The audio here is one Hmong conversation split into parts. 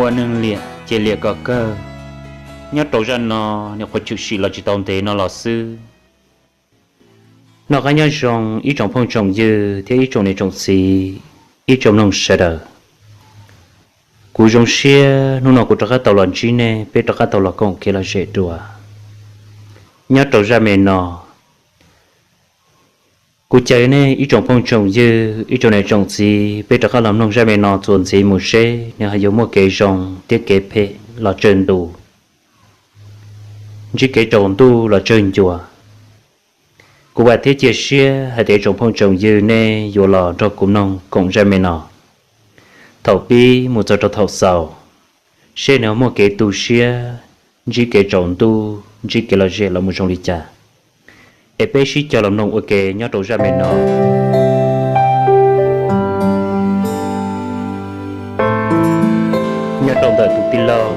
Ua neeg liam ces liam kom kawg. Nyob rau zaj no, nyuam qhuav tshwm sim los tsis tau ntev no los xwb. Noj qab nyob zoo ib tsoom phooj tsoom ywg thiab ib tsoom niam tsoom txiv, ib tsoom mloog sawv daws. Kuv zoo siab hnub no kuv rov qab tau los ntsib nej, peb rov qab tau los koom kev lom zem dua. Nyob rau zaj me no, kuv caw nej ib tsoom phooj tsoom ywg, ib tsoom niam tsoom txiv, peb rov qab los mloog zaj me no txuas ntxiv mus seb nws ho yuav muaj kev zoo thiab kev phem los tsawg ntu, ntsib kev tsaus ntuj los tsawg ncua. Kuv vam thiab cia siab hais tias tsoom phooj tsoom ywg nej yuav los nrog kuv mloog koom zaj me no thaum pib mus txog rau thaum xaus, seb nws ho muaj kev tu siab, ntsib kev tsaus ntuj, ntsib kev lom zem los mus zoo li cas. Es peb sib cog los mloog ua ke nyob rau zaj me no. Nyob rau ntawm tus tij laug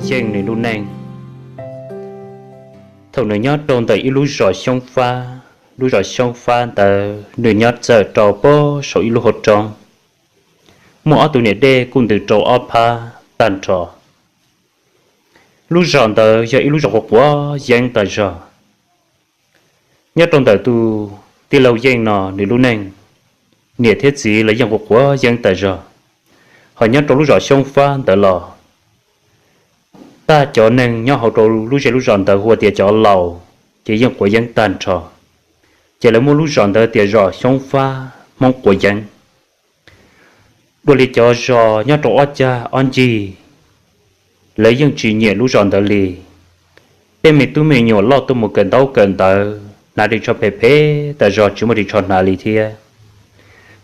Yeej nws lub neej, thaum nws nyob rau ntawm ib lub zos xyoob fab, lub zos xyoob fab ntawd nws nyob txawm rau pob saum ib lub hauv roob, muaj ob tug niam dej kuj ntws rau ob phab tag nrho. Lub zos ntawd yog ib lub zos quav quav yeeb tas zog. Nyob rau ntawm tus tij laug Yeej no nws lub neej, niam thiab txiv los yeej quav quav yeeb tas zog. Ho nyob rau lub zos xyoob fab ntawd los, tag cov neeg nyob hauv rau lub zej lub zos ntawd hu ua tias cov laus, ces yeej quav yeeb tag nrho, ces lawv muab lub zos ntawd tias zos xyoob fab Hmoob quav yeeb. Dua li cov zos nyob rau ob cag ob ncig, lawv yeej tsis nyiam lub zos ntawd li. Tej me tub me nyuam loj tuaj mus kawm ntaub kawm ntawv hnav ris tsho phem phem tas zog tsis muaj ris tsho hnav li thiab.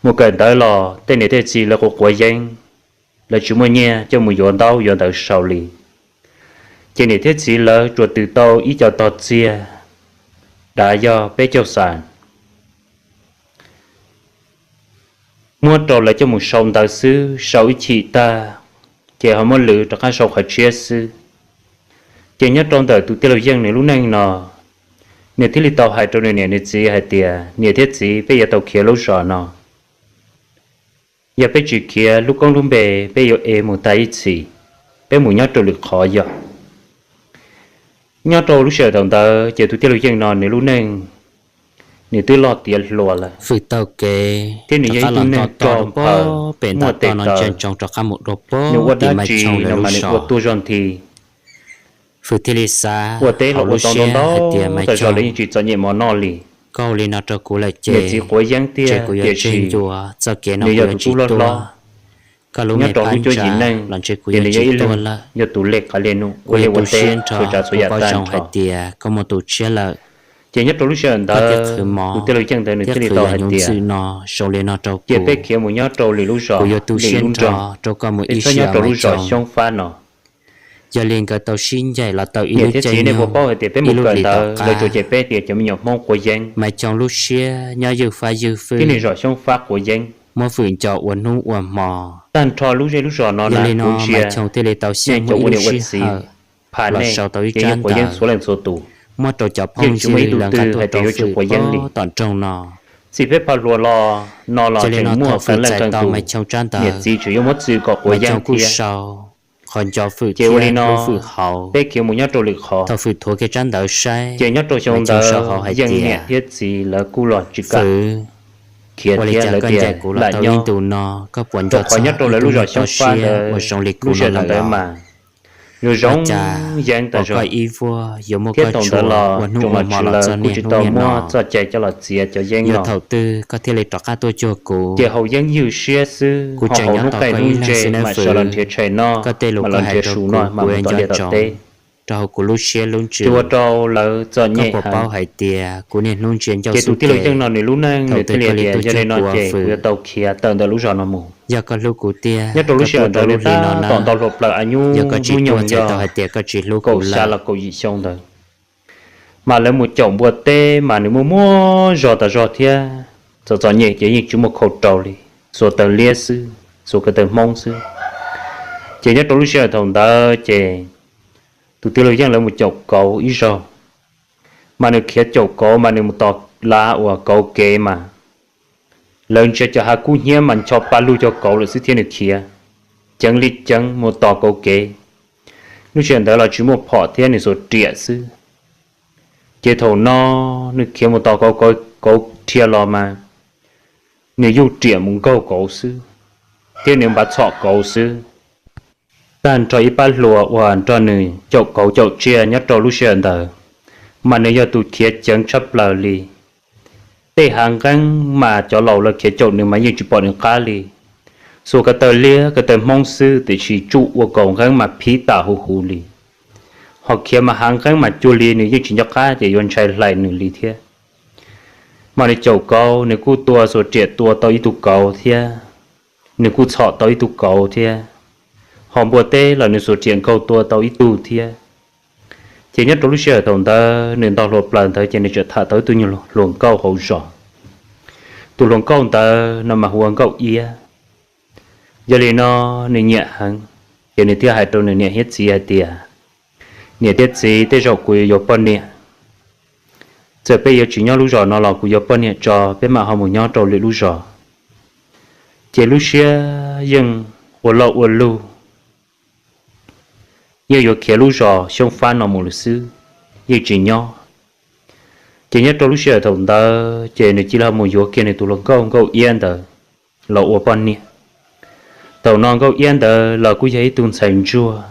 Mus kawm ntawv los tej niam tej txiv lawv quav quav yeeb, lawv tsis muaj nyiaj coj mus yuav ntaub yuav ntawv sau li. Ces niam thiab txiv lawv tsuas tws tau ib co tog txiag, dav yog peb caug xas, muab rau lawv coj mus sau ntawv xwb, sau ib chim tag, ces ho muab lwv rov qab sau qhov tshiab xwb. Ces nyob rau ntawm tus tij laug Yeej nws lub neej no, nws thiaj li tau hais rau nws niam nws txiv hais tias, niam thiab txiv, peb yuav tau khiav lub zos no. Yog peb tsis khiav, lub koob lub npe peb yuav ev mus tag ib txhis, peb mus nyob rau lwm qhov yog. Nyob rau lub sij hawm thaum ntawd ces tus tij laug Yeej no nws lub neej, nws twb loj tiav hluas lawm, fwm tau kev thiab nws yog ib tug neeg rog nphaws, pem muaj tes taw, nws ua dab tsi no mas nws ua tuag zog nthi. Fwm thiaj li xav ua teb los ua tau ntau ntau tas zog, lawv yeej tsis txom nyem mov noj li. Koj ua li no rau kuv lawm ces, niam txiv quav yeeb tiag, tiam sis nws yog tus tub hlob hlob nyob rau lub cuab yim neej, ces nws yog ib leeg yog tus lej qav lej num, ua liaj ua teb txhua tsav txhua yam tag nrho. Ces nyob rau lub sij hawm ntawd tus tij laug Yeej ntawd nws thiaj li tau hais tias, cia peb khiav mus nyob rau lwm lub zos, lwm lub nroog, peb txhob nyob rau lub zos xyoob fab no. Yog li nkawd tau sib ncaim los tau ib lub caij nyoog, nej puas paub hais tias peb mus kawm ntawv lawv tsuas cem peb tias cov me nyuam Hmoob quav yeeb, Maiv Choo lub siab nyob ywj fab ywj fwj, tib neeg zos xyoob fab quav yeeb, muab fwm nco ua hnub ua hmo. Tag nrho lub zej lub zos no na, kuv ntsia nej cov ua niam ua txiv, pham nej ces yeej quav yeeb txhua leej txhua tus, yeej tsis muaj ib tug twg hais tias yuav tsis quav yeeb li. Tom nroog no, txij peb phav hluas los no los tseem muaj qee leej qee tus niam txiv tseem yuav muab txwv kom quav yeeb thiab. Ces ua li no, peb khiav mus nyob rau lwm qhov, ces nyob rau xyoo ntawd Yeej niam thiab txiv lawv kuj los tsis kam khiav thiab, lawv tias lam nyob rau qhov nyob rau lawv lub zos xyoob fab ntawd, lub sij hawm ntawd mas zoo zoo yeeb tas zog, thiab thaum ntawd los tsoom nom tswv lawv kuj tsis tau muab txoj cai coj los txiav cov yeeb no. Ces haus yeeb ywj siab xwb, ho haus hnub qaij hnub ntse mam sawv los nrhiav tshais noj, mam los nrhiav su noj mam mus tom liaj tom teb, ces ua rau lawv txom nyem heev. Ces tus tij laug Yeej no nws lub neej nws thiaj li tias, yog li no ces kuv yuav tau khiav tawm ntawm lub zos no mus. Nyob rau lub sij hawm ntawd nws tab tom ntau hluas plaws, av nyuj hnub nyoog yog kaum xya los kaum yim xyoo ntawd, mas lawv mus caum npua teb mas nws muaj muaj zog tas zog thiab, txom txom nyem ces yeej tsis muaj khau rau li, xuas taws liab xwb, xuas ko taw Hmoob xwb. Ces nyob rau lub sij hawm thaum ntawd ces tus tij laug Yeej lawv mus caum kauv ib zaug, mas nws khiav caum kauv mas nws mus tos lav uas kauv kev mas lawv ntsia cov hav kub hnyiab mas ncho pa lug cov kauv lawm xwb thiab nws khiav. ceev li ceev mus tos kauv kev. Lub sij hawm ntawd los tsis muaj phom thiab, nws xuas riam xwb. Ces thaum no nws khiav mus tos kauv, kauv rhiav los mas nws yuj riam mus nkaug kauv xwb, thiab nws npav txhom kauv xwb. Tag nrho ib pab hluas uas nrog nws caum kauv caum tsiaj nyob rau lub sij hawm ntawd, mas nws yog tus khiav ceev tshaj plaws li. Tej hav nqeeb mas cov laus lawv khiav caum nws mas yeej tsis pom nws qab li. Xuas ko taw liab ko taw hmoob xwb, tiam sis tsuj ua kaus nqeeb mas phiv tas huv huv li. Ho khiav mas hav nqeeb mas cuag li nws yeej tsis nco qab ces yuav ntshai hlais nws li thiab. Mas nws caum kauv, nws kuj tua xuas riam tua tau ib tug kauv thiab, nws kuj txhom tau ib tug kauv thiab. Ho npua teb los nws xuas riam nkaug tua tau ib tug thiab. Ces nyob rau lub sij hawm thaum ntawd nws ntog hluas plaws ntawd ces nws txawm tham tau ib tug nyuag hluas nkauj hauv zos. Tus hluas nkauj ntawd no mas hu ua Nkauj Iab. Yog li no nws nyiam heev, ces nws thiaj hais rau nws niam thiab txiv hais tias, Niam thiab txiv, tej zaum kuv yuav yuav poj niam. Txawm peb yuav tsis nyob lub zos no los kuv yuav poj niam tso, peb mam ho mus nyob rau lwm lub zos. Ces lub siab yeej ua loj ua lug, yeej yuav khiav lub zos Xyoob Fab no mus lawm xwb, yeej tsis nyob. Ces nyob rau lub sij hawm thaum ntawd ces nws cia li ho mus yuav kiag nws tus hluas nkauj Nkauj Iab ntawd los ua poj niam. Thaum no Nkauj Iab ntawd los kuj yog ib tug ntxhais ntsuag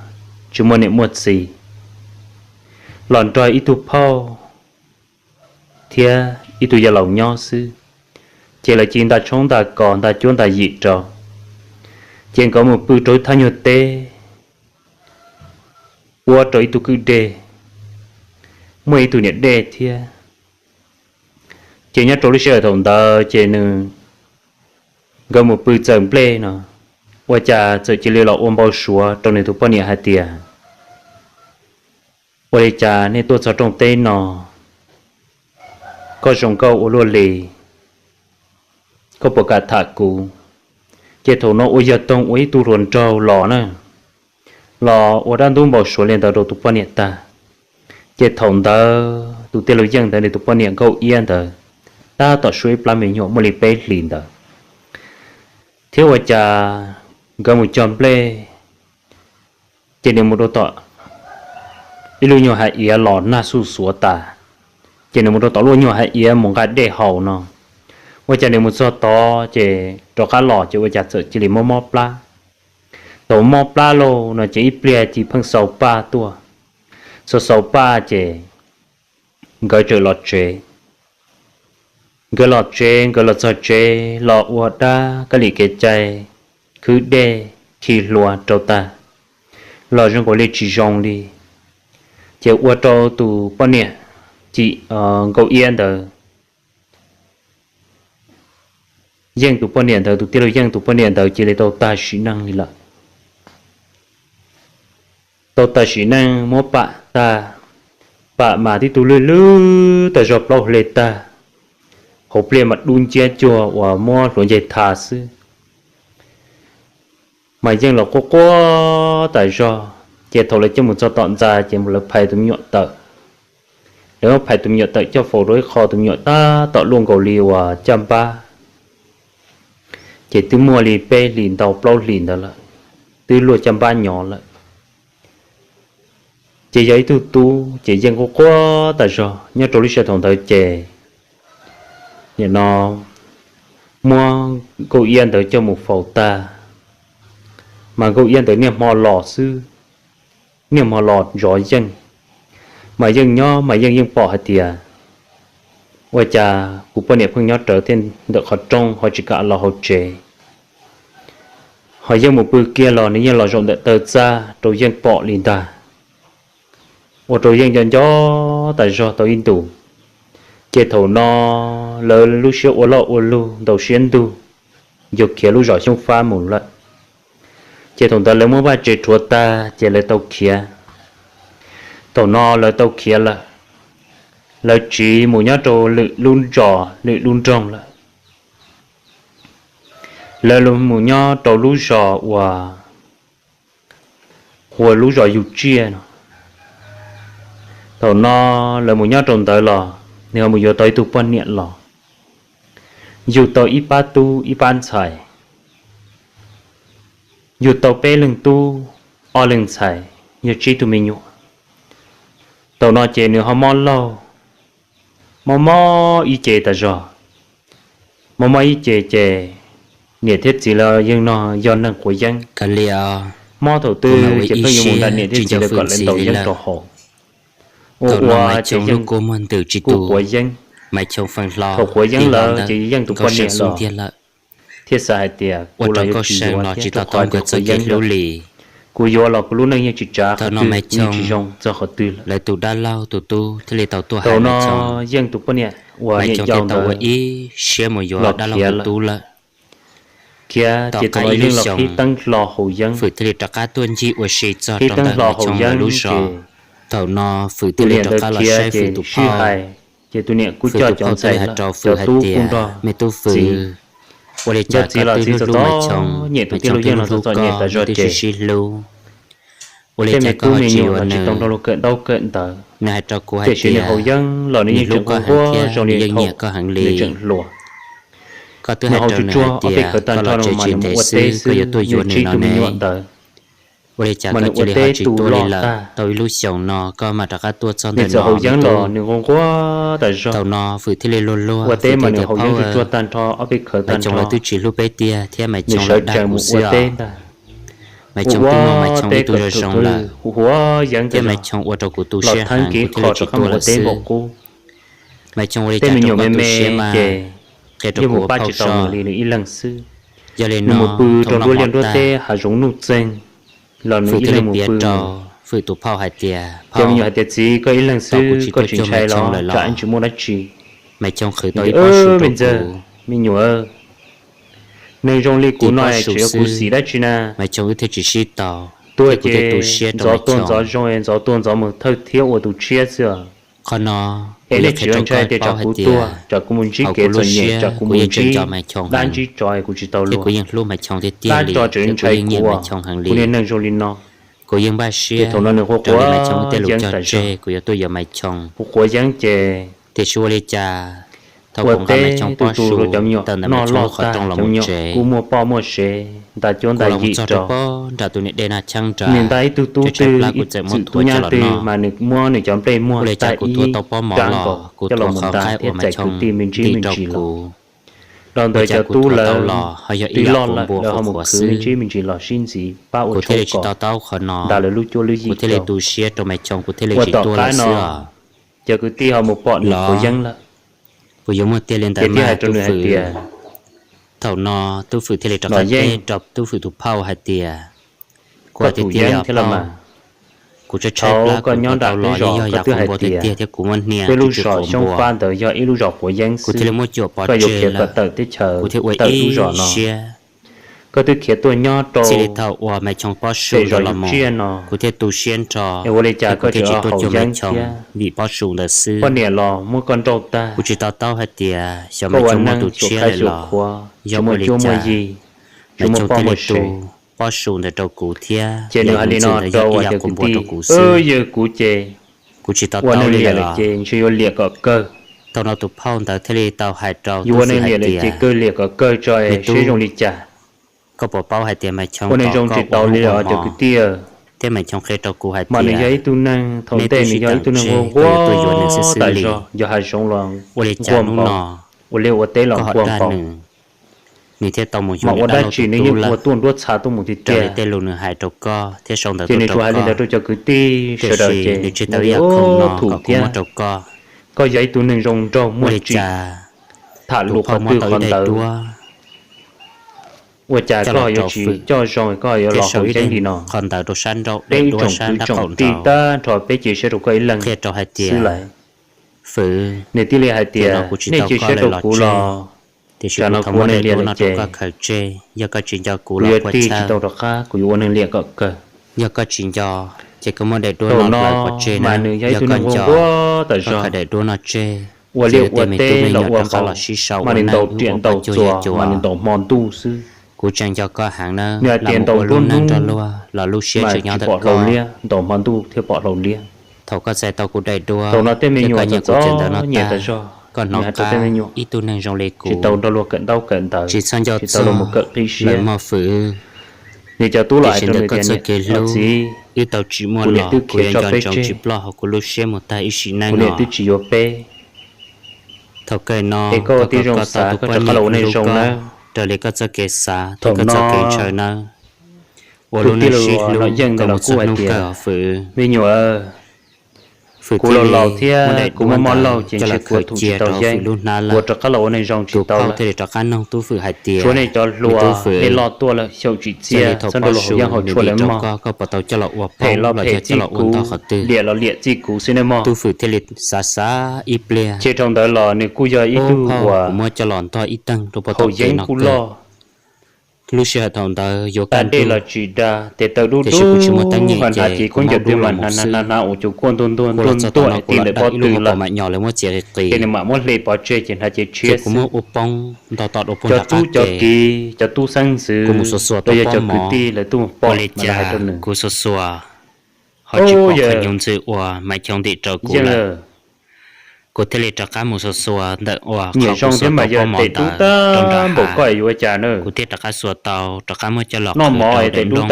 tsis muaj niam muaj txiv, los nrog ib tug phauj thiab ib tug yawg laus nyob xwb. Ces lawv cia li nta tshoob nta kos nta cuab nta yim rau, ces nkawd mus pw rau ib thaj nyuag teb, ua rau ib tug kwj dej, muaj ib tug niam dej thiab. Ces nyob rau lub sij hawm thaum ntawd ces nws, nkawd mus pw txawm nplej no, ua cas txawm cia li los ua npau suav rau nws tus poj niam hais tias, Ua li cas nej tuaj txog rooj teb no, koj zoo nkauj ua luaj li, koj puas kam tham kuv? Ces thaum no ua yog toog ua ib tug hluas nraug los na, los ua dab ntub npau suav li ntawd rau tus poj niam tag. Ces thaum ntawd tus tij laug Yeej ntawd nws tus poj niam Nkauj Iab ntawd tab tom suav ib plab me nyuam muaj li peb hlis ntawd, thiab ua cas nkawd mus cog nplej, ces nws mus rau tom ib lub nyuag hav iav los nag xuj xuav tas, ces nws mus rau tom lub nyuag hav iav mus nqa dej haus no. Ua cas nws mus txog tod ces rov qab los ces ua cas txawm cia li mob mob plab. Thaum mob plab lauj no ces ib pliag ci pheej xau paj tuaj, xau xau paj ces nkawd txawm los tsev. Nkawd los tsev, nkawd los txog tsev los ua dab kab lim kev cai, khwb dej, khi hlua rau tag, los zoo nkaus li tsis zoo li. Ces ua rau tus poj niam Ci, Nkauj Iab ntawd, Yeej tus poj niam ntawd, tus tij laug Yeej tus poj niam ntawd cia li tau tag sim neej li lawm. Tau tag sim neej muab pam tag, pam mas tib tug lwj lwj tag zog plaub hle tag, hauv pliaj mas dub nciab cuag uas muab hluav ncaig tha xwb. Mas Yeej los quaj quaj tas zog, ces thaum lawv coj mus txog tom ntxa ces lawv phais tus me nyuam tawm. Lawv muab phais tus me nyuam tawm coj faus rau ib qho, tus me nyuam tab tom luaj nkaus li uas caj npab, ces twb muaj li peb hlis ntau plaub hlis ntawd lawm, twb luaj caj npab nyob lawm. Ces yog ib tug tub ces Yeej quaj quaj tas zog. Nyob rau lub sij hawm thaum ntawd ces nim no muab Nkauj Iab ntawd coj mus faus tag, mas Nkauj Iab ntawd niaj hmo los xwb, niaj hmo los zov Yeej. Mas Yeej nyob mas Yeej yeej pom hais tias ua cas kuv poj niam pheej nyob rawv thiab ntawm qhov rooj ho tsis kam los hauv tsev, ho Yeej mus pw kiag los nws yeej los zaum ntawm taw txaj rau Yeej pom li ntag. Ua rau Yeej nco nco tas zog tau ib ntus. Ces thaum no lawv lub siab ua loj ua lug ntau siab ntug, yuav khiav lub zos Xyoob Fab mus lawm. Ces thaum ntawd lawv muab vaj tse rhuav tag ces lawv tau khiav. Thaum no lawv tau khiav lawm, lawv tsiv mus nyob rau lwm lub zos lwm lub nroog lawm. Lawv mus nyob rau lub zos uas hu ua lub zos Yug Tsiaj no. Thaum no lawv mus nyob rau ntawd los nws ho mus yuav tau ib tug poj niam los, yug tau ib pab tub ib pab ntxhais. yug tau peb leeg tub, ob leeg ntxhais, yog tsib tug me nyuam. Thaum no ces nws ho mob laug, mob mob ib ce tas zog. Mob mob ib ce ces niam thiab txiv lawv yeej no yog neeg quav yeeb. Mob thaum twg ces pheej yuav mus nram niam thiab txiv lawv kom lawv ntaus yeeb rau haus. Ua ua ces yeej kuj quav yeeb. Thaum quav yeeb lawm ces yeej tus poj niam los thiaj xav hais tias kuv los yuav tsis yuav thiab rau qhov kuv quav yeeb lawm. Kuv yuav los kuv lub neej yeej tsis tsav qhov twg, yeej tsis zoo txog qhov twg lawm. Thaum no yeej tus poj niam uas niam yau ntawd los khiav lawm. Khiav ces thaum no yeej los qhib teeb hlo haus yeeb. Qhib teeb hlo haus yeeb ces tus niam ntawd khiav ces sib hais, ces tus niam kuj coj cov ntxhais cov tub kuj nrog txiv. Ua li cas txiv los txiv txom txom nyem, tus tij laug yeej los txom txom nyem tas zog ces tej me tub me nyuam los tsis tau nrog luag kawm ntaub kawm ntawv. Tiam sis nws haus yeeb los nws yeej tseem quaj quaj zoo li nws tseem hluas. Nws haus tsuag tsuag ob peb khawv tag nrho mas nws mus ua teb xwb, nws tsib tug me nyuam ntawd mas nws ua teb tu loj tag. Nws txawm haus yeeb los nws quaj quaj tas zog. Ua teb mas nws haus yeeb tsuag tsuag tag nrho ob peb khawv tag nrho, nws sawv tsees mus ua teb ntag. Ua ua teb kom thaum twg hu ua yeeb tas zog los theeb kiv qho rov qab mus ua teb npaum qub. Tej me nyuam me me ces yeej mus pab tsis tau nws li, nws ib leeg xwb. Nws mus pw rau nruab liaj nruab teb hav zoov nuj txeeg los nws ib leeg mus pw. Cov me nyuam hais tias, txiv, koj ib leeg xwb koj tsis ntshai los? Tsam ib tsis muaj dab tsi. Me nyuam, neeg zoo li kuv no tseem yog kuv xim dab tsi na? Tuag ces ntxov tuag ntxov zoo, ntxov tuag ntxov mus thawj thiab ua tus tshiab xwb. Es nej tsis ntshai tias tsam kuv tuag, tsam kuv mus ntsib kev txom nyem, tsam kuv mus ntsib dab ntsib tsov es kuv tsis tau luag, dab tsov tseem ntshai kuv, kuv niag neeg zoo li no. Ces thaum no nws quaj quaj yeeb tas zog, quav yeeb ces ua teb tu tu rau cov me nyuam noj loj tag, cov me nyuam kuj muaj poj muaj sev, nta cuab nta yig rau. Nws nta ib tug tub twg ib txwm tub nyab twg mas nws muab nws cov nplej muag tag ib rab nkaus coj los mus nta thiab txais kwv tij me ntsis me ntsis los. Los ntawd cov tub lawv twb loj lawm, lawv ho mus khwv me ntsis me ntsis los sib ntxiv pab ua tshoob kom nta lawv lub cuab lub yig rau. Ua tom qab no cov kwv tij ho mus pom nws quav yeeb lawm, ces thiaj hais rau nws hais tias, thaum no Tub Fwm thiaj li rov qab teb rau Tub Fwm tus phauj hais tias, koj tus yeeb thiab los mas, kuv tshaib tshaib plab, koj nyob nram peb zos koj twb hais tias peb lub zos Xyoob Fab ntawd yog ib lub zos quav yeeb xwb, koj yuav khiav kom tawm teb chaws tawm lub zos no. Koj twb khiav tuaj nyob rau pem zos Yus Tsiaj no, es ua li cas koj tseem haus yeeb thiab? Poj niam los muab koj nrauj tag, koj ua neeg xyuam qhaib xyuam qhuav, tsis muaj cuab muaj yig, tsis muaj poj muaj sev, ces nws hais li no rau uas cov kwv tij, yawg kuv ces ua neeg liam lawm ces ntshe yuav liam kom kawg. Yuav ua neeg liam lawm ces kawg liam kom kawg tso es seb zoo li cas. Ua neeg zoo tsis taus li os cov kwv tij. Mas nws yog ib tug neeg, thaum ntej nws yog ib tug neeg nquag nquag tas zog, yog hav zoov los nquag npaum, ua liaj ua teb los nquag npaum, mas ua dab tsi nws yeej ua tuaj nruab txha tuaj mus tiag tiag. Ces nws tsuas hais li ntawd rau cov kwv tij sawv daws ces nws tsis tau ib yam khoom no thum thiab. Koj yog ib tug neeg zoo nraug muaj tsim, tham lus qhov twg qhov ntawd, ua cas koj yuav tsis coj zoo, koj yuav los haus yeeb li no? Peb ib tsoom kwv tsoom tij tag nrho peb cia siab rau koj ib leeg xwb lawm. Nws thiaj li hais tias, nej cia siab rau kuv los, tsam no kuv ua neeg liam lawm ces kuv yuav tig tsis tau rov qab, kuv yuav ua neeg liam kom kawg. Thaum no mas nws yog ib tug neeg nquag nquag tas zog, ua liaj ua teb los ua npaum, mas nws ntaus riam ntaus txuas mas nws ntaus hmo ntuj xwb. Nws hais tias ntaus nruab hnub mas tsis pom hlau liab, ntaus hmo ntuj thiaj pom hlau liab. Thaum no tej me nyuam txom txom nyem tas zog, nws hais rau tej me nyuam, tsis tau nrog luag kawm ntaub kawm ntawv, tsis tau luag mus kawm qib siab. Nws cov tub los hais rau nws tias, Niam, txiv, kuv niam twb khiav tso peb tseg, kuv niam twb tsis yuav peb. Thaum kawg no, es koj ua tij los kuj xav koj rov qab los ua neeg zoo nawb. Raws li koj txoj kev xav thiab koj txoj kev ntshaw nawb. Ua lub neej sib hlub, koj mus txog hnub kawg os fwm. Me nyuam, kuv los laus thiab kuv muaj mob laug ces ntshe kuv thum tsis tau yeeb, kuv rov qab los ua neeg zoo tsis tau lawm. Suav nej cov hluas, nej loj tuaj lawm xyaum tsis txiaj, txhob nrog luag haus yeeb haus tshuaj lawm mog. Phem los phem txij kuv, liam los liam txij kuv xwb nej mog. Ces dhau ntawd los nws kuj yog ib tug uas haus yeeb kuj loj. Lub sij hawm thaum ntawd yuav kaj ntug, tes taw dub dub, hnav tes kub ncaws twg mas hnav hnav hnav ua cov kuaj ntuag ntuag ntuag ntuag es ti ntawm pob tw lawm. Ces nws mam muab hle pov tseg ces hnav cev tshiab xwb. Cov tub cov kiv, cov tub xeeb ntxwv los yog cov kwv tij lawv tuaj pom mas lawv hais rau nws, Ho tsis pom qhov hnyuv ntxwv uas Maiv Choo ntim rau kuv lawm. Kuv thiaj li rov qab mus xuas xuas ntawm uas qhov kuv xuas tau pob mov ntawd rau nram hav. Kuv thiaj rov qab xuas tau, rov qab muab coj los qhwv rau daim nroog.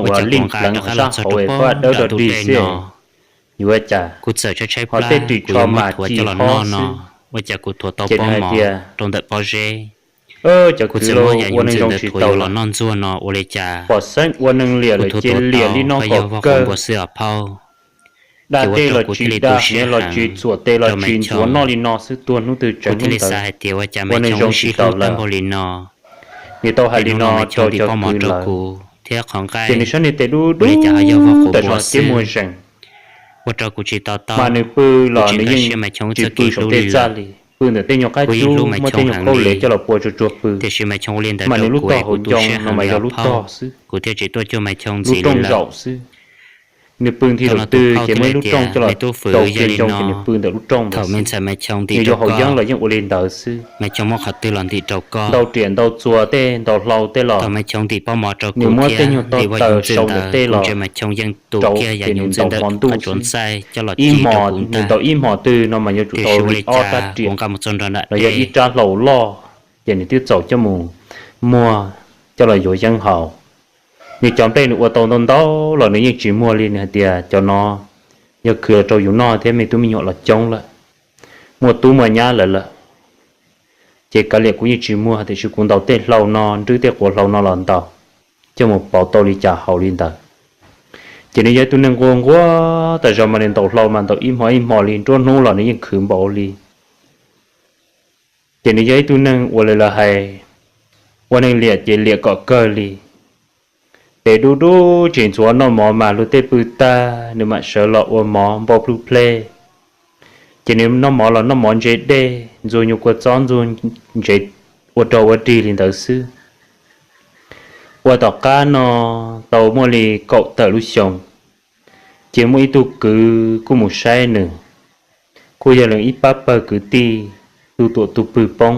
Ua cas kuv nqa rov qab los txog rau pob nram tus dej no. Kuv txawm tshaib tshaib plab, kuv yuav muab thuav coj los noj no, ua cas kuv thuav tau pob mov rau ntawm pob zeb. Kuv txawm muab yam hnyuv ntxwv ntawd thuav yuav los noj ntxuag no ua li cas kuv thuav tau ho yog vog quav npua xwb os phauj. Ces ua rau kuv thiaj li tu siab heev rau Maiv Choo. Kuv thiaj li xav hais tias ua cas Maiv Choo sib hlub tag npaum li no, es hnub no Maiv Choo ntim pob mov rau kuv thiab qhov nqaij ua li cas ho yog vog quav npua xwb. Ua rau kuv tsis to taub, kuv tsis nkag siab Maiv Choo txoj kev hlub li lawm. Kuv yeej hlub Maiv Choo heev li, tiam sis Maiv Choo ua li ntawd rau kuv es kuv tu siab heev li os phauj, kuv thiaj tsis tuaj cuag Maiv Choo ntxiv li lawm. Thaum no tus phauj thiaj li tias, Me tub Fwv, yog li no, thaum me ntxhais Maiv Choo ntim rau koj, Maiv Choo muab qhov twg los ntim rau koj. Thaum Maiv Choo ntim pob mov rau kuv thiab li vog hnyuv ntxwv ntawd, kuv ntsia Maiv Choo yeej tu kiag yam hnyuv ntxwv ntawd qab tsuas ntxaij coj los ci rau kuv ntag. Tiam sis ua li cas kuv nqa mus txog nram nram dej, ces nws twb txaus coj mus muag coj los yuav yeeb haus. Nws cov nplej nws ua tau ntau ntau los nws yeej tsis muag li, nws hais tias cov no yog khwv los rau yus noj thiab me tub me nyuam los coob lawm, muaj tub muaj nyab lawm lawm. Ces kav liam kuv yeej tsis muag, tiam sis kuv ntaus tej hlau no, nrwb tej quav hlau no los ntaus, coj mus pauv tau li cas haus li ntawd. Ces nws yog ib tug neeg nquag nquag tas zog mas nws ntaus hlau mas ntaus ib hmo ib hmo li, nruab hnub los nws yeej khwv npaum li. Ces nws yog ib tug neeg ua li lawv hais, ua neeg liam ces liam kom kawg li. Tes dub dub tsis ntxuav noj mov mas luag tej pw tag nws mam sawv los ua mov npau plub pleb. Ces nws noj mov los noj mov ntse dej, ntxuag nyuag kua txob ntxuag ntsev ua rau ua rig li ntawd xwb. Ua tom qab no tau muaj li kaum tawm lub xyoo, ces muaj ib tug kwv kuj mus saib nws, kuj yog nws ib pab pawg kwv tij, tus tuam tus pwg poob.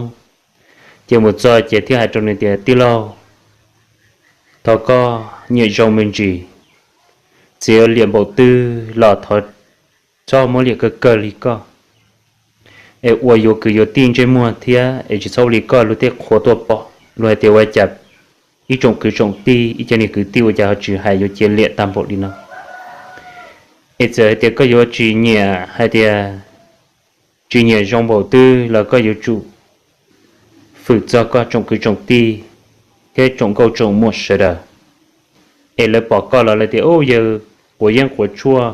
Ces mus txog ces thiaj hais rau nws tias, Tij laug, thov koj nyiam zoo me ntsis, txawm liam npaum twg los thov txhob muab liam kawg kawg li koj, es ua yuav kwv yuav tij ntsej muag thiab es tsis txhob ua li koj luag tej qhua tuaj pom, luag hais tias ua cas ib tsoom kwv tsoom tij, ib co niag kwv tij ua cas ho tsis hais yuav cia liam tag npaum li no. Es txawm hais tias koj yuav tsis nyiam, hais tias tsis nyiam zoo npaum twg los koj yuav tsum fwm txog koj tsoom kwv tsoom tij thiab tsoom nkauj tsoom muam sawv daws. Es lawv pom koj los lawv tias, Ub, yawg quav yeeb quav tshuaj,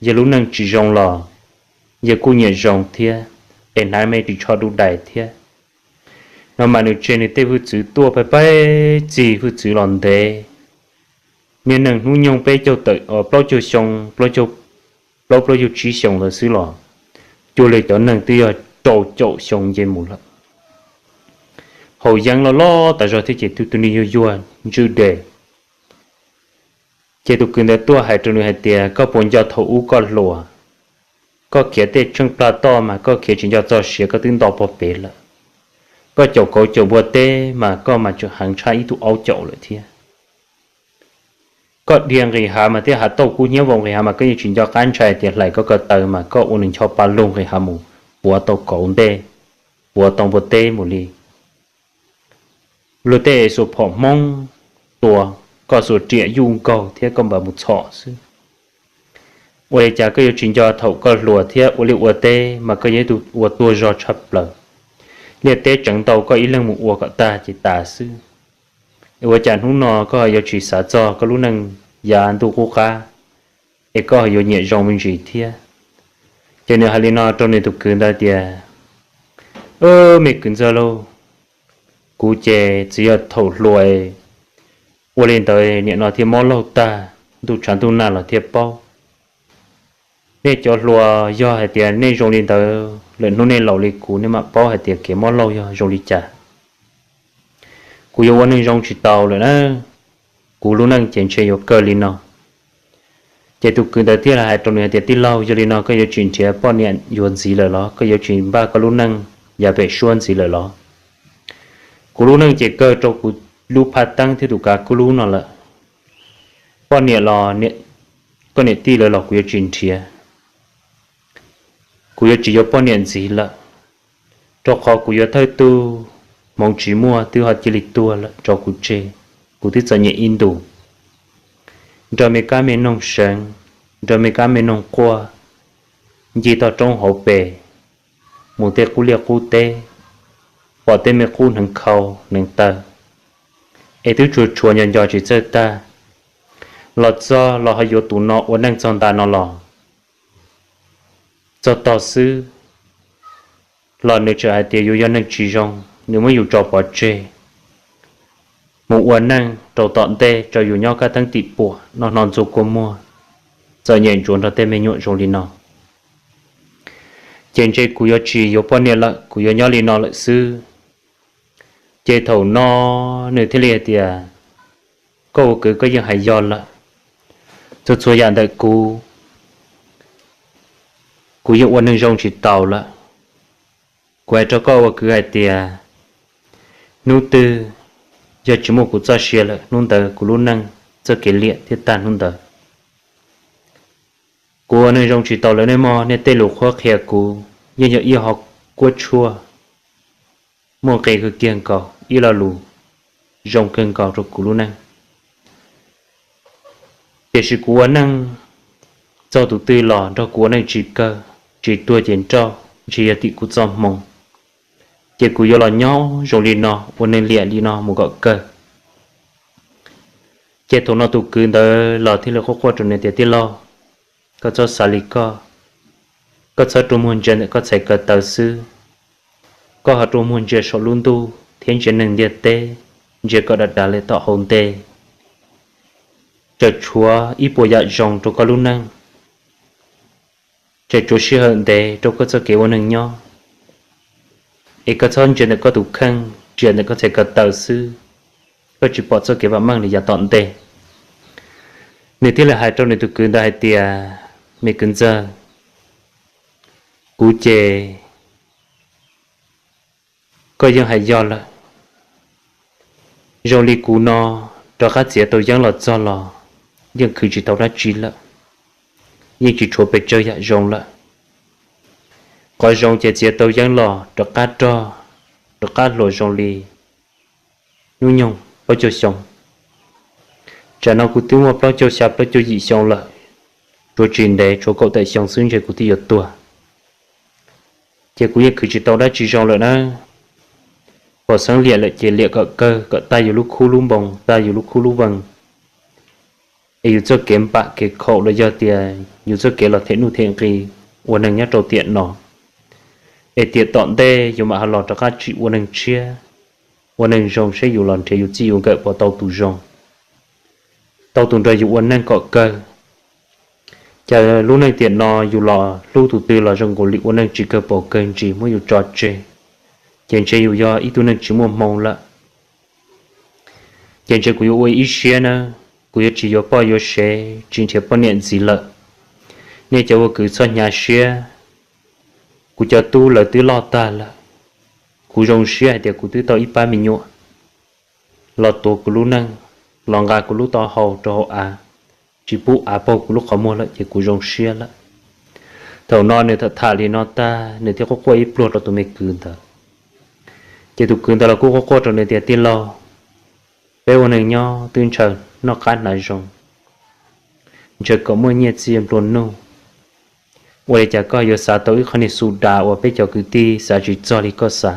yawg lub neej tsis zoo los yawg kuj nyiam zoo thiab, es hnav me ris tsho du dais thiab. No mas nws tseg nws tej hwj txwv tuaj pab pab txig hwj txwv los ntev. Niag neeg hnub nyoog peb caug tawm plaub caug xyoo, plaub plaub caug tsib xyoo ntawd xwb los cuag li cov neeg twb yog rau caum xyoo nce mus lawm. Haus yeeb loj loj tas zog thiab ces tus tus niag yuag yuag ntswj des. Ces tus kwv ntawd tuaj hais rau nws hais tias, Koj puas nco thaum ub koj hluas, koj khiav tej tsheej plag toj mas koj khiav tsis nco txog siav, koj twb nto pog pem lawm. Koj caum kauv caum npua teb mas koj mas tseem heev tshaj ib tug aub caum lawm thiab. Koj dhia nqis hav mas thiab hav tauj kub hnyiab vau nqis hav mas koj yeej tsis nco qab ntshai tias hlais koj ko taw mas koj ua nws ncho pa lug nqis hav mus puav tau kauv ntej, puav tau npua teb mus li. Luag tej xuas phom Hmoob, tua, koj xuas riam yuj nkaug thiab koj npam mus txhom xwb. Ua li cas koj yuav tsis nco thaum koj hluas thiab ua liaj ua teb mas koj yog ib tug ua tuag zog tshaj plaws. Liaj teb tseev ntau koj ib leeg mus ua kom tag ces tas xwb. Es ua cas hnub no koj yuav tsis xav txog koj lub neej yav ntuj qub qab, es koj yuav nyiam zoo me ntsis thiab? Ces nws hais li no rau nws tus kwv ntawd tias, me kwv ntxawg lauj, kuv ces txiv yog thaum hluas ua li ntawd nim no thiaj mob laug tag, ntuj tshav ntuj nag los thiaj paub. Nej cov hluas yog hais tias nej zoo li ntawd lawm hnub nej laus li kuv nej mam paub hais tias kev mob laug yog zoo li cas. Kuv yuav ua neeg zoo tsis taus lawm na, kuv lub neej ces ntshe yuav kawg li no. Ces tus kwv ntawd thiaj li hais rau nws hais tias, tij laug, yog li no koj yuav tsis nrhiav poj niam yuav ntxiv lawm los? Koj yuav tsis npaj koj lub neej yav pem suab ntxiv lawm los? Kuv lub neej ces kawg rau kuv lub phaj teeb thiab tus kav kub lub no lawm. Poj niam los koj niam tij lawv los kuv yuav tsis nrhiav. Kuv yuav tsis yuav poj niam ntxiv lawm, rau qhov kuv yuav thawj tug hmoov tsis muaj twb ho cia li tuag lawm tso kuv tseg. Kuv twb txom nyem ib ntus, nrog me kab me noog seev, nrog me kab me noog quaj, ncig toj roob hauv pes, mus tej qub liaj qub teb, pom tej me qub hneev khau hneev taw, es twb tsuas tshuav nco nco tsis txawj tag, los txog los ho yuav tus no ua neej txog ntav no los txog tog xwb los nws tseem hais tias yus yog neeg tsis zoo, nws muab yus tso pov tseg, mus ua neej rau tom ntej tso yus nyob kab teeb tim puam noj hno ntxuag kua muag, txom nyem ntsuav nrog tej me nyuam zoo li no. Ces ntshe kuv yuav tsis yuav poj niam lawm, kuv yuav nyob li no lawm xwb. Ces thaum no nws thiaj li hais tias, koj ua kwv koj yeej hais yog lawm, txhua txhua yam ntawm kuv, kuv yeej ua neeg zoo tsis taus lawm. Kuv hais rau koj ua kwv hais tias, hnub twg yog tsis muaj kuv txoj sia lawm, hnub ntawd kuv lub neej txoj kev liam thiaj tag hnub ntawd. Kuv ua neeg zoo tsis taus lawm nej mog, nej tej lus qhuab qhia kuv yeej yog ib hov kuab tshuaj muaj nqis kawg kiag nkaus, ib lo lus zoo kawg nkaus rau kuv lub neej. Tiam sis kuv ua neej txog tus twg los nrog kuv ua neej tsis kawg, tsis tuag ces nrauj, ntshe yog tim kuv txoj hmoo. Ces kuv yuav los nyob zoo li no, ua neeg liam li no mus kom kawg. Ces thaum no tus kwv ntawd los thiaj li quaj quaj rau nws tias, tij laug, koj txhob xav li koj, koj txhob rua muag ntsia ntawm koj txhais ko taw xwb, koj ho rua muag ntsia saum lub ntuj thiab ntsia neeg ntiaj teb, ntsia kom dav dav li tom hauv ntej. Tseem tshuav ib puas yam zoo rau koj lub neej, tseem tshuav sij hawm ntev rau koj txoj kev ua neeg nyob. Es koj txhob ntsia ntawm koj tus kheej, ntsia ntawm koj txhais ko taw xwb, koj tsis pom txoj kev vam meej li yav tom ntej. Nws thiaj li hais rau nws tus kwv ntawd hais tias, me kwv ntxawg, kuv ces koj yeej hais yog lawm. Zoo li kuv no rov qab txiav tau yeeb los txog los yeej khwv tsis tau dab tsi lawm, yeej tsis tshuav pes tsawg yam zoo lawm. Qhov zoo ces txiav tau yeeb los rov qab rog, rov qab hluas zoo li hnub nyoog plaub caug xyoo. Tsam no kuv twb muaj plaub caug xya plaub caug yim xyoo lawm, tsuav tsis ntev tshuav kaum tawm xyoo xwb ntshe kuv twb yuav tuag. Ces kuv yeej khwv tsis tau dab tsi zoo lawm na. Pom xeeb liam lawm ces liam kom kawg, kom tag yus lub khub lub npoo, tag yus lub khub lub vees, es yus txoj kev npam kev khaum los yog tias yus txoj kev los them nuj them nqi ua neeg nyob rau tiam no, es tiam tom ntej yus mam ho los rov qab tsim ua neeg tshiab, ua neeg zoo seb yus los nrhiav yus txij yus nkawm puas tau tus zoo, tau tus nrog yus ua neeg kom kawg. Cas lub neej tiam no yus los hlub tus twg los zoo nkaus li ua neeg tsis kawg paus kawg ntsis muab yus tso tseg, ces ntshe yus yog ib tug neeg tsis muaj hmoo lawm. Ces ntshe kuv yuav ua ib siab nawb, kuv yuav tsis yuav poj yuav sev, tsis nrhiav poj niam ntxiv lawm. Nej cov ua kwv txhob hnyav siab, kuv cov tub lawv twb loj tag lawm, kuv zoo siab hais tias kuv twb tau ib pab me nyuam los tuav kuv lub neej, los nqa kuv lub taub hau rau hauv av, tsis pub av paug kuv lub qhov muag lawm ces kuv zoo siab lawm. Thaum no nws tham tham li no tag nws thiaj quaj quaj ib pluag rau tus me kwv ntawd. Ces tus kwv ntawd los kuj quaj quaj rau nws tias, tij laug, Peb ua neeg nyob twb ntshaw noj qab hnav zoo, ntshaw kom muaj nyiaj txiag nplua nuj, ua li cas koj yuav xav tau ib qho niag xu das uas peb cov kwv tij xav tsis txog li koj xav?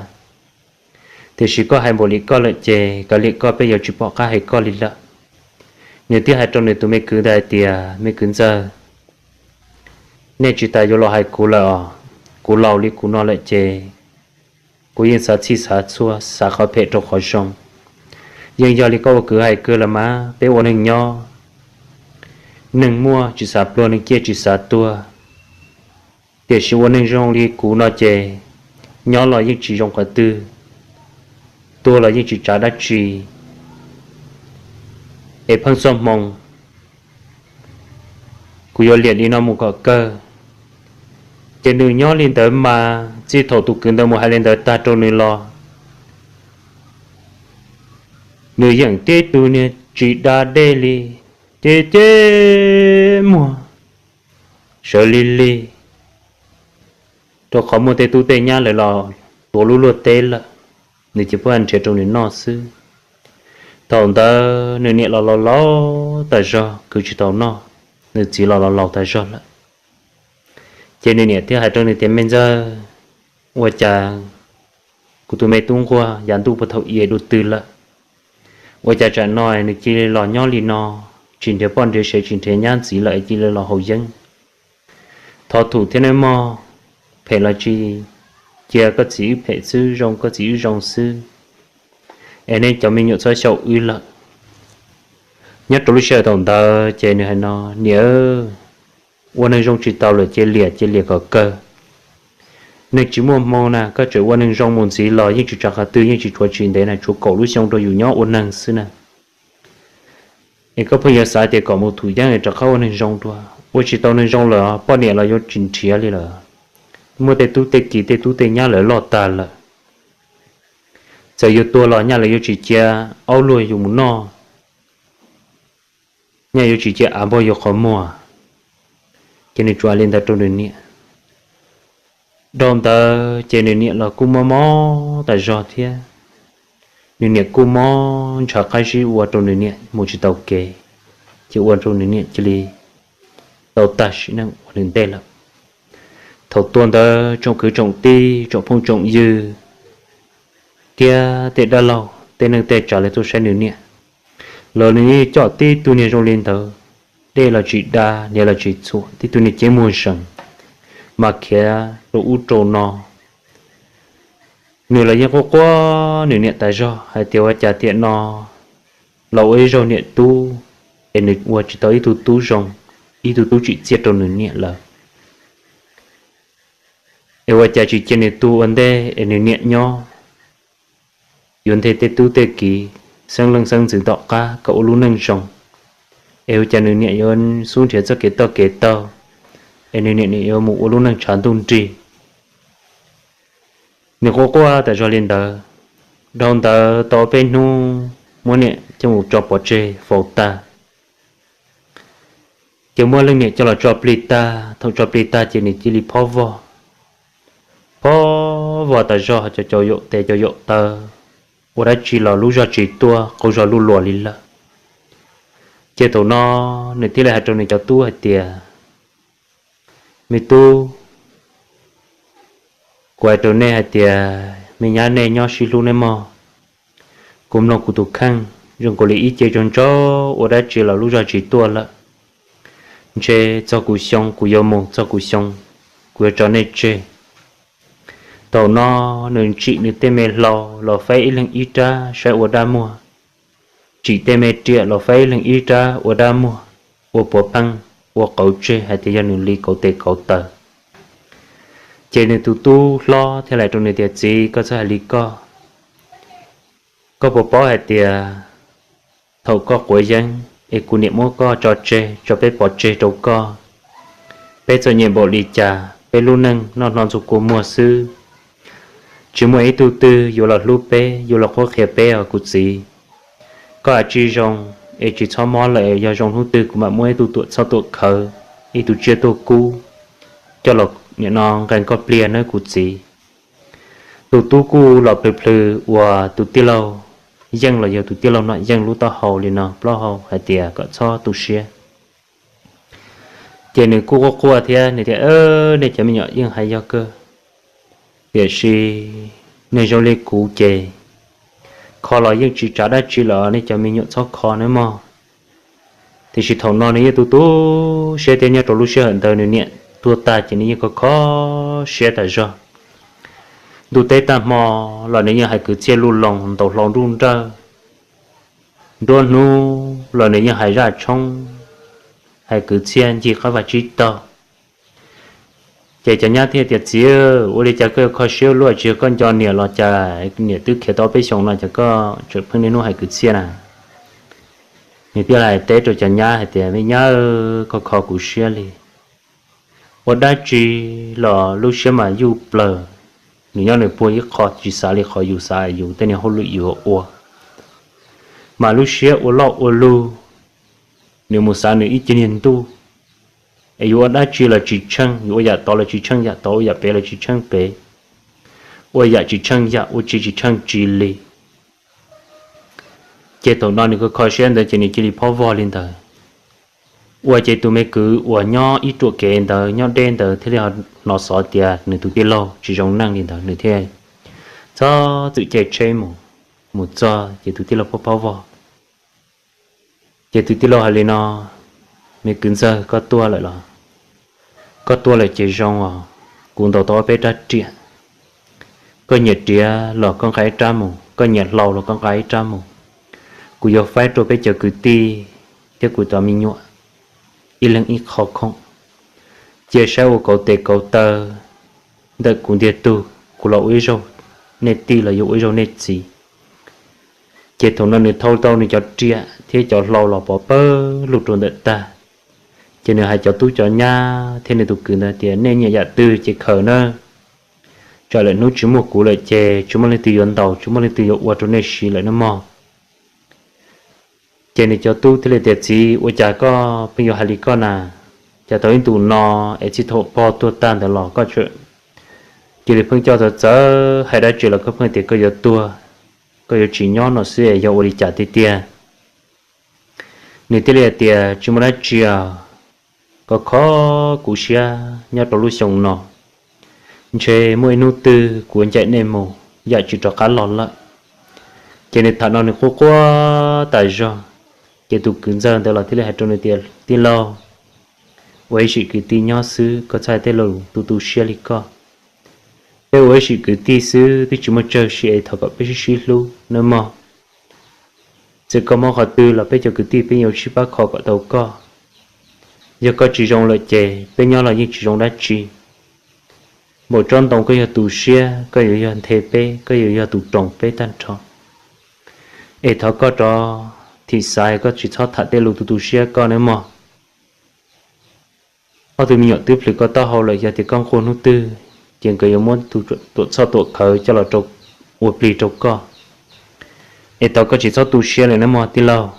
Tiam sis koj hais npaum li koj lawm ces kav liam koj, peb yuav tsis pom qab hais koj li lawm. Nws thiaj hais rau nws tus me kwv ntawd hais tias, Me kwv ntxawg, nej tsis tas yuav los hais kuv lawm os. Kuv laus li kuv no lawm ces kuv yeej xav txhij xav txhua, xav qhov phem rau qhov zoo. Yeej yog li koj ua kwv hais kawg los mas, peb ua neeg nyob, neeg muaj tsis xav pluag, neeg ciaj tsis xav tuag. Tiam sis ua neeg zoo li kuv no ces nyob los yeej tsis zoo qhov twg, tuag los yeej tsis tsav dab tsi, es pheej txoj hmoo kuv yuav liam li no mus kom kawg. Ces nws nyob li ntawd mas txij thaum tus kwv ntawd mus hais li ntawd tag rau nws los, nws yeej tib tug niag tsis da dej li, ces ces muag sawv lig lig, rau qhov muaj tej tub tej nyab lawv los tuav lub luaj teb lawm, nws ces pub nrhiav rau nws noj xwb. Thaum ntawd nws niam los laus laus tas zog, khwv tsis tau noj, nws txiv los laus laus tas zog lawm. Ces nws niam thiaj hais rau nws tias, Me ntxawg, ua cas kuv tus me tub nquag yav ntuj puag thaum i du twg lawm, ua cas tsam no nws cia li los nyob li no, tsis nrhiav poj nrhiav sev, tsis nrhiav nyab ntxiv lawm, cia li los haus yeeb? Thov thum thiab nawb mog, phem los tsis cia, koj txiv wb phem xwb, zoo koj txiv wb zoo xwb, es nej cov me nyuam txhob xyaum wb lawm. Nyob rau lub sij hawm thaum ntawd ces nws hais no, Niam, ua neeg zoo tsis tau lawm ces liam, ces liam kom kawg. Neeg tsis muaj hmoo na, koj tseem ua neeg zoo mus ntxiv los yeej tsis tsav qhov twg, yeej tsis tshuav tsis ntev na, tshuav kaum lub xyoo rau yus nyob ua neeg xwb na. Es koj pheej yuav xav tias kom mus thum yeeb es rov qab ua neeg zoo dua, ua tsis tau neeg zoo lawm, poj niam los yuav tsis nrhiav li lawm. Muaj tej tub tej kiv tej tub tej nyab lawv loj tag lawm. Txawm yus tuag los nyaj lawv yuav tsis cia aub luag yus mus noj, nyaj yuav tsis cia av npog yus qhov muag. Ces nws tsuas hais li ntawd rau nws niam. Dhau ntawd ces nws niam los kuj mob mob tas zog thiab. Nws niam kuj mob ntshaw qab zib ua rau nws niam mus tsis tau kev, ces ua rau nws niam cia li tau tag sim neej ua nws ntej lawm. Thaum tuag ntawd tsoom kwv tsoom tij, tsoom phooj tsoom ywg, thiab tej dab laug tej neej tej tsav lawv tuaj saib nws niam los nws yeej coj tib tug niag zoo li ntawd, dej los tsis da, hniav los tsis txhuam, tib tug niag ceeb muag zees, mas khiav rau ub rau no. Nws los yeej quaj quaj nws niam tas zog hais tias ua cas tiam no los ua ib zaug niam tub es nws ua tsis tau ib tug tub zoo, ib tug tub tsim txiaj rau nws niam lawm. Es ua cas tsis cia nws tuag ua ntej es nws niam nyob, yuav nthe tej tub tej kiv, xeeb leej xeeb ntxwv tom qab kom ua lub neej zoo. Es ua cas nws niam yuav xub nrhiav txoj kev toj kev taug, es nws niam yuav mus ua lub neej tshav ntuj nrig. Nws quaj quaj tas zog li ntawd. Dhau ntawd tau peb hnub muab niam coj mus tso pov tseg faus tag. Ces muab leej niam coj los tso plig tag, thaum tso plig tag ces nws cia li phob vog. Phob vog tas zog, cov caum yaum tes caum yaum taw, ua dab tsi los lub zog tsis tuaj, qaug zog luj luas li lawm. Ces thaum no nws thiaj li hais rau nws cov tub hais tias, Me tub, kuv hais rau nej hais tias me nyab nej nyob sib hlub nej mog. Kuv mloog kuv tus kheej, zoo nkaus li ib ce tsaug ntsaub ua dab tsi los lub zog tsis tuaj lawm. Ntshe txog kuv xyoo kuv yuav mus, txog kuv xyoo kuv yuav tso nej tseg. Thaum no nws tsim nws tej me hlau los faib ib leeg ib rab saib ua dab muag, tsim tej me riam los faib ib leeg ib rab ua dab muag, ua puav pheej, ua qauv tseg hais tias yog nws li kauv tes kauv taw. Ces nws tus tub hlob thiaj hais rau nws tias, Txiv, koj txhob hais li koj. Koj puas paub hais tias thaum koj quav yeeb es kuv niam muab koj tso tseg, tso peb pov tseg rau koj, peb txom nyem npaum li cas, peb lub neej noj hno ntxuag kua muag xwb, tsis muaj ib tug twg yuav los hlub peb, yuav los qhuab qhia peb os kuv txiv. Koj hais tsis zoo es tsis txhob mob lawm, yog zoo hnub twg kuv mam muab ib tug tuam txhoj tuam khawv, ib tug tsiaj tuag kub coj los nim no nqee koj pliag nawb kuv txiv. Tus tub kuj los plhws plhws uas tus tij laug yeej los yog tus tij laug no yeej lub taub hau li no plaub hau hais tias kom txhob tu siab. Ces nws kuj quaj quaj thiab nws tias, nej cov me nyuam yeej hais yog kawg, tiam sis nej zoo li kuv ces kho los yeej tsis tsav dab tsi lawm, nej cov me nyuam txhob kho nawb mog. Tiam sis thaum no nws yeej tu tu siab thiab nyob rau lub sij hawm ntawd nws niam tuag tag ces nws yeej kho kho siab tas zog. Ntuj teb tag hmo los nws yeej hais kwv txhiaj luj loos ntaus hlau nruj nrawj, nruab hnub los nws yeej hais zaj tshoob, hais kwv txhiaj ncig qab vaj tsib taug. Ces cov nyab thiaj tias, txiv, ua li cas koj yuav kho siab luaj, tsis yog koj nco niam los cas, niam twb khiav tau peb xyoos no ces koj tseem pheej niaj hnub hais kwv txhiaj na? Nws thiaj li teb rau cov nyab hais tias, me nyab, koj kho kuv siab li. Ua dab tsi los lub siab mas yuj plaws, nws nyob nws puag ib qho tsis xav li qhov yus xav yus tej niag hauj lwm yus ua, mas lub siab ua loj ua lug, nws mus xav nws ib ce niag ntuj. Es yus ua dab tsi los tsis tsheej, yus ua yam tod los tsis tsheej yam tod, ua yam pem los tsis tsheej pem, ua yam tsis tsheej yam, ua tsi tsis tsheej tsi li. Ces thaum no nws kho kho siab ntawd ces nws cia li phob vog li ntawd. Ua ces tus me kwv uas nyob ib ruam kev ntawd nyob deb ntawd thiaj li hnov xov tias nws tus tij laug tsis zoo neej li ntawd, nws thiaj txhob txwm caij tsheb mus. Mus txog ces tus tij laug phob phob vog. Ces tus tij laug hais li no, me kwv ntxawg, koj tuaj lawm los? Koj tuaj lawm ces zoo os, kuv ntaus tau ob peb rab riam. Koj nyiam riam los koj nqa ib rab mus, koj nyiam hlau los koj nqa ib rab mus. Kuv yuav faib rau peb cov kwv tij thiab kuv cov me nyuam ib leeg ib qho khoom, cia saib ua kauv tes kauv taw ntawm kuv ntiag tug, kuv los ua ib zaug nej tij los yuav ua ib zaug nej txiv. Ces thaum no nws thau tau nws cov riam thiab cov hlau los pov pawg lug rau ntawm tag. Ces nws hais cov tub cov nyab thiab nws tus kwv ntawd tias, nej nyiam yam twg ces khaws nawb. Tsam lawm hnub tsis muaj kuv lawm ces tsis muaj leej twg yuav ntaus, tsis muaj leej twg yuav ua rau nej siv lawm nawb mog. Ces nws cov tub thiaj li tias, txiv, ua cas koj pheej yuav hais li koj na? Cas tau ib ntus no es txij thaum pog tuag tag ntawd los koj cia li pheej coj txawv txawv, hais dab tsi los koj pheej tias koj yuav tuag, koj yuav tsis nyob no xwb es yog ua li cas tiag tiag? Nws thiaj li hais tias, tsis muaj dab tsi os, koj kho kuv siab nyob rau lub xyoo no, ntshe muaj ib hnub twg kuv yuav ncaim nej mus yam tsis rov qab los lawm. Ces nws tham no nws quaj quaj tas zog. Ces tus kwv ntxawg ntawd los thiaj li hais rau nws tias, tij laug, ua ib sim kwv tij nyob xwb, koj txhob hais tej lus tu tu siab li koj. Peb ua ib sim kwv tij xwb twb tsis muaj tsawg siv es thov kom peb sib sib hlub nawb mog. Txawm koj mob qhov twg los peb cov kwv tij peb yuav sib pab kho kom tau koj. Yog koj tsis zoo lawm ces peb nyob los yeej tsis zoo dab tsi. Npaum tsob ntoo koj yog tus siab, koj yuav yog nthe peb, koj yuav yog tus roos peb tag nrho. Es thov koj rov thim xaiv, koj tsis txhob tham tej lus tu tu siab koj nawb mog. Ob tug me nyuam twb plhws koj taub hau lawm, yog tias koj nquag hnub twg ces nkawd yuav muab tus tuam txhoj tuam khawv coj los ua plig rau koj. Es thov koj tsis txhob tu siab lawm nawb mog tij laug.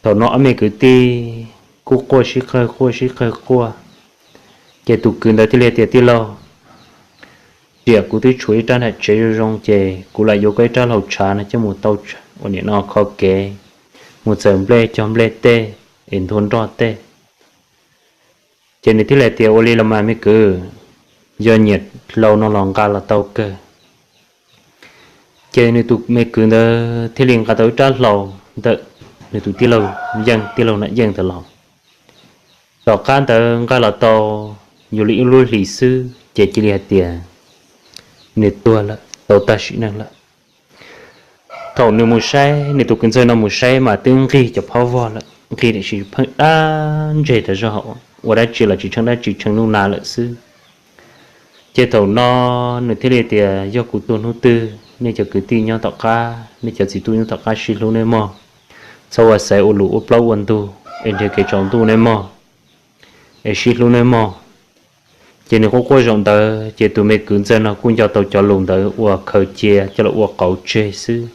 Thaum no ob me kwv tij kuj quaj sib qawg quaj sib qawg quaj. Ces tus kwv ntawd thiaj li tias, tij laug, riam kuv twb tshuav ib rab nram tsev zoo zoo ces kuv lam yuav koj ib rab hlau tshav no coj mus tau ua nim no kho kev, mus txawm nplej cog nplej tej es nthua nroj tej. Ces nws thiaj li tias, ua li los mas me kwv, yog nyiam hlau no los nqa los tau kawg. Ces nws tus me kwv ntawd thiaj li nqa tau ib rab hlau ntawm nws tus tij laug Yeej, tij laug Nam Yeej ntawd los. Tom qab ntawd nqa los tau yuav li ib lub hlis xwb ces cia li hais tias nws tuag lawm, tau tag sim neej lawm. Thaum nws mus saib, nws tus kwv ntxawg no mus saib mas twb nqig cov phob vog lawm, nqig tiam sis pheej dab ntseg tas zog, ua dab tsi los tsis tsheej dab tsi, tsheej nub na lawm xwb. Ces thaum no nws thiaj li tias, yog kuv tuag hnub twg, nej cov kwv tij nyob tom qab, nej cov txiv tub nyob tom qab sib hlub nawb mog. Txhob ua xaiv ua lus ua plaub ua ntug es nrhiav kev tsaus ntuj nawb mog, es sib hlub nawb mog. Ces nws quaj quaj zaum ntawd ces tus me kwv ntxawg no kuj nco tau cov lus ntawd uas khaws cia coj los ua qauv tseg xwb,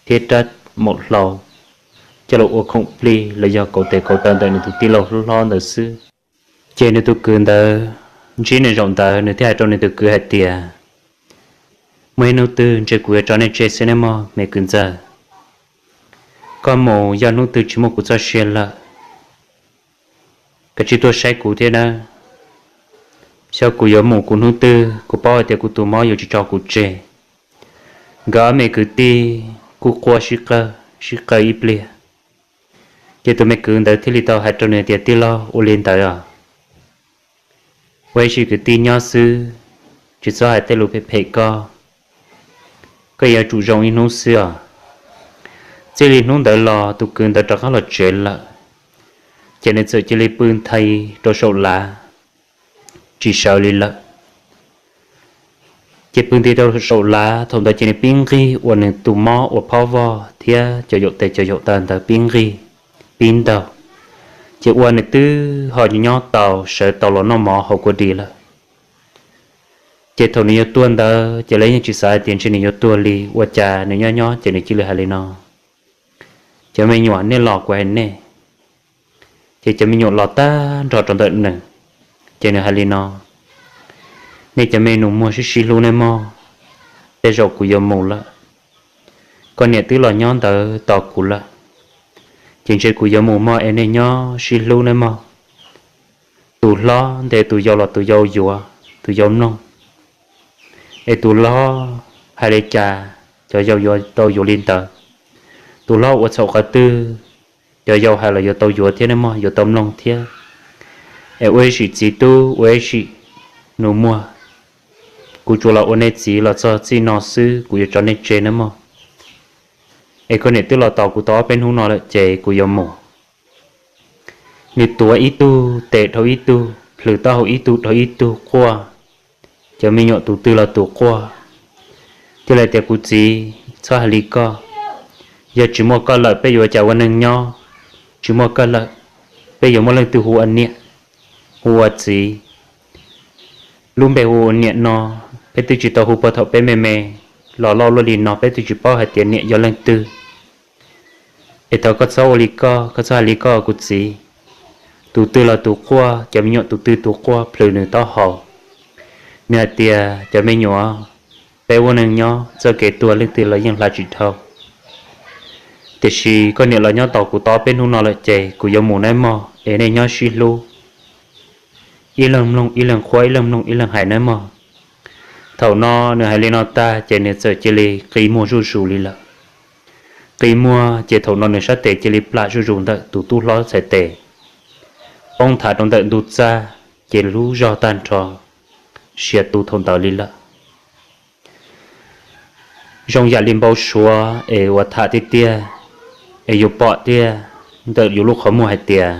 thiab rab maum hlau coj los ua khoom plig los yog kauv tes kauv taw ntawm nws tus tij laug hlob hlob ntawd xwb. Ces nws tus kwv ntawd ntsib nws zaum ntawd, nws thiaj hais rau nws tus kwv hais tias, muaj ib hnub twg ntshe kuv yuav tso nej tseg xwb nawb mog me kwv ntxawg. Koj mus yog hnub twg tsis muaj kuv txoj sia lawm, koj cia li tuaj saib kuv thiab nawb. Xyov kuv yuav mus kuv hnub twg, kuv paub hais tias kuv tus mob yuav tsis tso kuv tseg. Nkawd ob me kwv tij kuj quaj sib qawg sib qawg ib pliag, ces tus me kwv ntawd thiaj li tau hais rau nws tias, Tij laug, ua li ntawd os, ua ib sim kwv tij nyob xwb, tsis txhob hais tej lus phem phem koj. Koj yuav tsum zoo ib hnub xwb os. Txij li hnub ntawd los tus kwv ntawd rov qab los tsev lawm, ces nws txawm cia li pw nthi rau saum lav, tsis sawv li lawm. Ces pw nti rau saum lav, thaum ntawd ces nws pib nqig uas nws tus mob uas phob vog thiab cov yaum tes cov yaum taw ntawd pib nqig, pib ntaug, ces ua nws twb ho nyob tau, sawv tau los noj mov hauv kua dis lawm. Ces thaum nws yuav tuag ntawd ces lawv yeej tsis xav hais tias ntshe nws yuav tuag li, ua cas nws nyob nyob ces nws cia li hais li no, Cov me nyuam, nej los kuv hais nej. Ces cov me nyuam los tag nrho rau ntawm nws, ces nws hais li no, Nej cov me nus muag sib sib hlub nawb mog, tej zaum kuv yuav mus lawm. Koj niam twb los nyob ntawd tos kuv lawm, ces ntshe kuv yuav mus mog, es nej nyob sib hlub nawb mog. Tus hlob ntes tus yau los tus yau yuav, tus yau mloog. Es tus hlob hais li cas, cov yau yuav tau yuav li ntawd. Tus hlob ua txhaum qhov twg, cov yau hais los yuav tau yuav thiab nawb mog, yuav tau mloog thiab. Es ua ib sim txiv tub, ua ib sim nus muag, kuv tsuas los ua nej txiv los txog txij no xwb, kuv yuav tso nej tseg nawb mog. Es koj niam twb los tos kuv tau ob peb hnub no lawm ces kuv yuav mus. Nws tuav ib tug tes dhau ib tug, plhws taub hau ib tug dhau ib tug quaj. Cov me nyuam tus twg los tus quaj, thiaj li tias, Kuv txiv, txhob hais li koj. Yog tsis muaj koj lawm peb yuav ua cas ua neej nyob? Tsis muaj koj lawm, peb yuav muaj leej twg hu ua niam, hu ua txiv? Lub npe hu ua niam no, peb twb tsis tau hu puag thaum peb me me, los loj luaj li no peb twb tsis paub hais tias niam yog leej twg. Es thov koj txhob ua li koj, koj txhob hais li koj kuv txiv. Tus twg los tus quaj, cov me nyuam tus twg tus quaj plhws nws taub hau. Nws hais tias, Cov me nyuam, peb ua neej nyob txoj kev tuag leej twg los yeej hla tsis dhau. Tiam sis koj niam los nyob tos kuv tau peb hnub no lawm ces kuv yuav mus nawb mog, es nej nyob sib hlub, ib leeg mloog ib leeg qhuab, ib leeg mloog ib leeg hais nawb mog. Thaum no nws hais li no tag ces nws txawm cia li qi muag zuj zus li lawm. Qi muag ces thaum no nws sab tes cia li plam zuj zus ntawm tus tub hlob txhais tes, poob nthav rau ntawm ntug txaj, ces lub zog tag nrho, sia tu thaum ntawd li lawm. Zoo yam li npau suav es uas tham tiag tiag, es yus pom tiag ntawm yus lub qhov muag hais tias,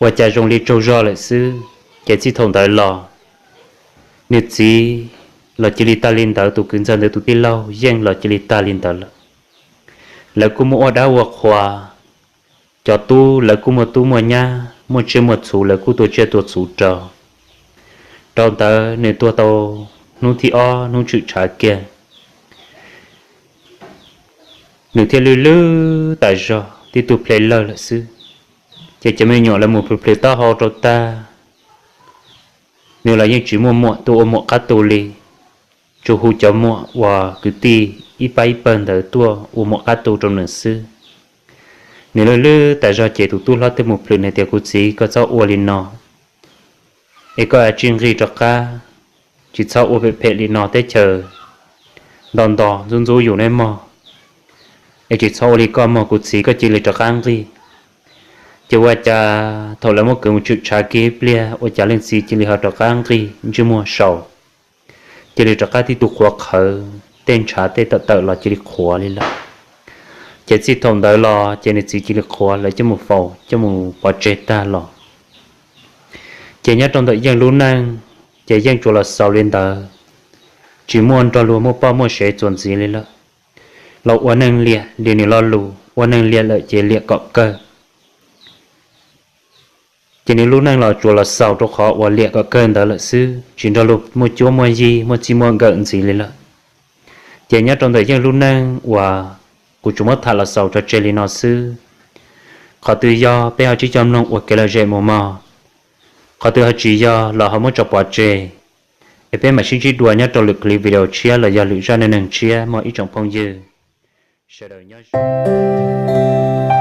ua cas zoo li tsaug zog lawm xwb. Ces txij thaum ntawd los, nws txiv los cia li tag li ntawd, tus kwv ntxawg ntawd tus tij laug yeej los cia li tag li ntawd lawm. Lawv kuj muaj ua dab ua qhua, cov tub lawv kuj muaj tub muaj nyab, muaj tsiaj muaj txhu, lawv kuj tua tsiaj tua txhu rau. Rau ntawd nws tuag tau hnub thib ob hnub tshwm tshav kiag, nws thiaj lwj lwj tas zog tib tug ple lawg lawm xwb. Ces cov me nyuam lawv mus plhws plhws taub hau rau tag, nws los yeej tsis muaj muam tuaj ua muam qab tu li, tsuas hu cov muam uas kwv tij ib pab ib pawg ntawd tuaj ua muam qab tu rau nws xwb. Nws lwj lwj tas zog ces tus tub hlob thiaj mus plhws nws tias, Kuv txiv, koj txhob ua li no, es koj cia li nqis rov qab, tsis txhob ua phem phem li no, teb chaws nto nto ntxub ntxub yus nawb mog. Es tsis txhob ua li koj mog kuv txiv, koj cia li rov qab nqig. Ces ua cas thaum lawv muab kwv mus tshwm tshav kiag ib pliag, ua cas leej txiv cia li ho rov qab nqig ntsej muag saud, cia li rov qab tib tug qhuav qhawv, tej ntshav tej tawm tawm los cia li qhuav li lawm. Ces txij thaum ntawd los ces nws txiv cia li qhuav, lawv coj mus faus coj mus pov tseg tag los. Ces nyob rau ntawm Yeej lub neej, ces Yeej tsuas los xaus li ntawd, tsis muaj nrog luag muaj poj muaj sev txuas ntxiv li lawm. Los ua neej liam li nws lo lus, ua neej liam lawm ces liam kom kawg. Ces nws lub neej los tsuas los xaus rau qhov uas liam kom kawg ntawd lawm xwb, tsis nrog luag muaj cuab muaj yig muaj txij muaj nkawm ntxiv li lawm. Ces nyob rau ntawm Yeej lub neej uas kuv tsuas muab tham los xaus tso tseg li no xwb. Qhov twg yog peb ho sib coj mloog ua kev lom zem mus mog. Qhov twg ho tsis yog los ho muab tso pov tseg. Es peb mam sib ntsib dua nyob rau lwm clip video tshiab los yog lwm zaj neej neeg tshiab mog ib tsoom phooj ywg. Sawv daws nyob zoo.